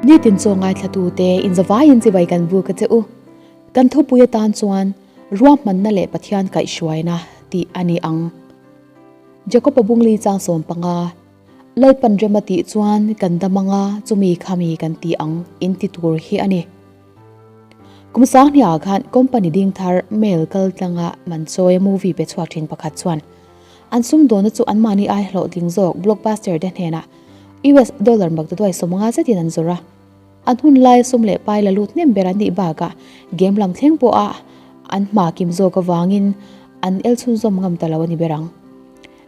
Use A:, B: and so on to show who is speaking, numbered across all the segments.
A: Nitin chaw ngaithlatute inzavaiin chibai kan buk a che u. Kan thupui atan chuan ruahmanna leh Pathian kaihhruaina tih a ni ang. Jakob-a bungli chang 15, Lalpan rem a tih chuan kan dam anga chumi khami kan ti ang in ti tur hi a ni. Kum sanghniah khan company ding thar mail kal tlanga Manchawi movie pe chhuak thin pakhat chuan an sumdawnna chu anmahni ai hlawhtling zawk blockbuster te hnenah US dollar maktaduai 50 zetin an zawrh a. An hun laia sum leh pai la lut hnem ber an nih bakah game lam thleng pawha an hma kim zawk avangin an el chhunzawm ngam ta lo a ni ber ang.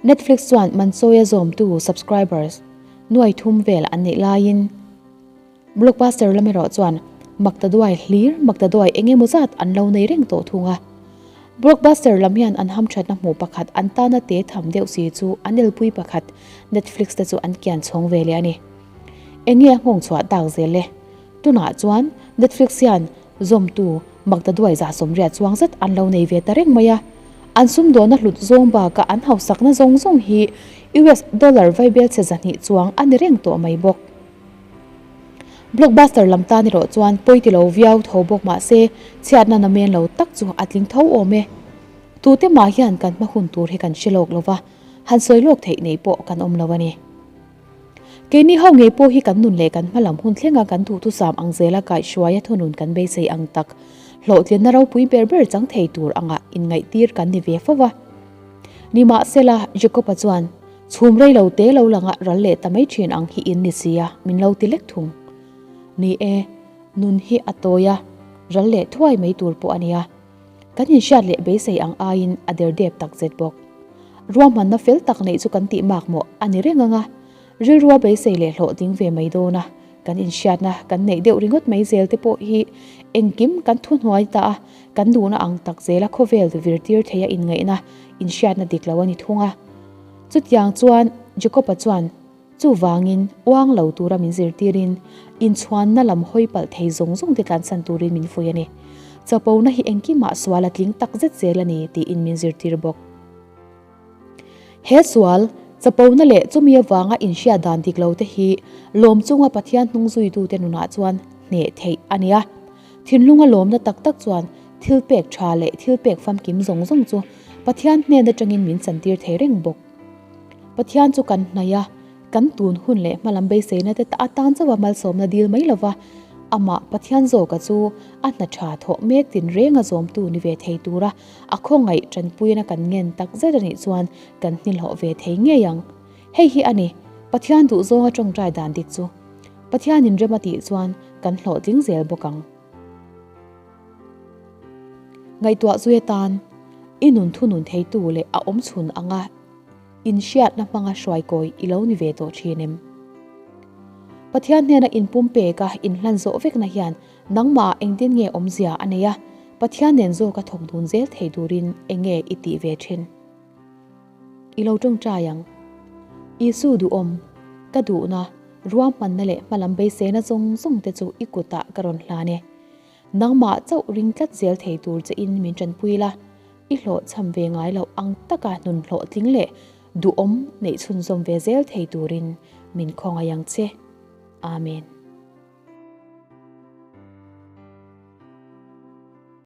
A: Netflix chuan Manchawi-a zawmtu subscribers nuai thum vel an neih laiin, Blockbuster lam erawh chuan maktaduai hlir maktaduai eng emaw zat an lo nei reng tawh thung a. Blockbuster lam hian an hamthatna hmuh pakhat an tana te tham deuh si chu an elpui pakhat Netflix te chu an kian chhawng ve leh a ni. Eng nge a nghawng chhuah tak zel le? Tunah chuan Netflix hian zawmtu maktaduai 180 chuang zet an lo nei ve ta reng mai a. An sumdawnna hlut zawng bakah an hausakna zawng zawng hi US dollar vaibel chhe 200 chuang a ni reng tawh mai bawk. Blockbuster lam tan erawh chuan pawi ti lo viau tho bawk mah se chhiatna namen lo tak chu a tling tho awm e. Tute mah hian kan hma hun tur hi kan hre lawk lo va, han sawi lawk theih nei pawh kan awm lo a ni. Keini ho ngei pawh hi kan nun leh kan hma lam hun thlenga kan duhthusam ang zela kaihhruaia thunun kan beisei ang tak hlawhtlinna ropui ber ber chang thei tur anga inngaihtir kan ni ve fo va. Nimahsela, Jacob-a chuan, Chhum rei lo te lo langa ral leh ta mai thin ang hi in ni sia, min lo ti lek thung. Ni e, nun hi a tawi a, ral leh thuai mai tur pawh a nia. Kan inhriat leh beisei ang aiin a der dep tak zet bawk. Ruahmanna fel tak neih chu kan tih mak mawh a ni reng ang a, rilrua beisei leh hlawhtling ve mai dawn a, kan inhriatna kan neih deuh ringawt mai zel te pawh hi engkim kan thuhnuai ta a, kan duhna ang tak zela khawvel virtir theia inngaihna inhriatna dik lo a ni thung a. Chutiang chuan Jakob-a chuan chuvangin uang lo tura min zirtirin inchhuanna lam hawi palh thei zawng zawng te tlansan turin min fuih a ni. Chapona hi engkimah sual a tling tak zet zel a ni tiin min zirtir bawk. He sual, chapona leh chumi avanga inhriat dan dik lo te hi lawm chunga Pathian hnung zuitute nunah chuan hneh theih a ni a. Thinlunga lawmna tak tak chuan thil pek tha leh thil pek famkim zawng zawng chu Pathian hnen atangin min chantir thei reng bawk. Pathian chu kan hnaih a, kan tun hun leh hmalam beiseina te atan chauha malsawmna dil mai lova, amah Pathian zawka chu a hna tha thawh mek tin renga zawmtu ni ve thei tura a khawngaih tanpuina kan ngen tak zet anih chuan kan hnilhawh ve thei ngei ang. Hei hi a ni, Pathian duhzawnga tawngtai dan dik chu. Pathianin rem a tih chuan kan hlawhtling zel bawk ang. Ngaihtuah zui atan, i nun thunun theitu leh a awm chhun anga inhriatna hmanga hruaikawi i lo ni ve tawh thin em? Pathian hnena inpumpeka inhlan zawh vekna hian nangmah engtin nge awmzia a nei a, Pathian nen zawka thawk dun zel thei turin enge i tih ve thin? I lo tawngtai ang. Isu duhawm, ka duhna, ruahmanna leh hmalam beiseina zawng zawng te chu i kutah ka rawn hlan e. Nangmah chauh ring tlat zel thei tur che in min tanpui la, i hlawhchham ve ngai loh ang taka hnun hlawhtling leh duhawm neih chhunzawm ve zel thei turin min khawngaih ang che. Amen.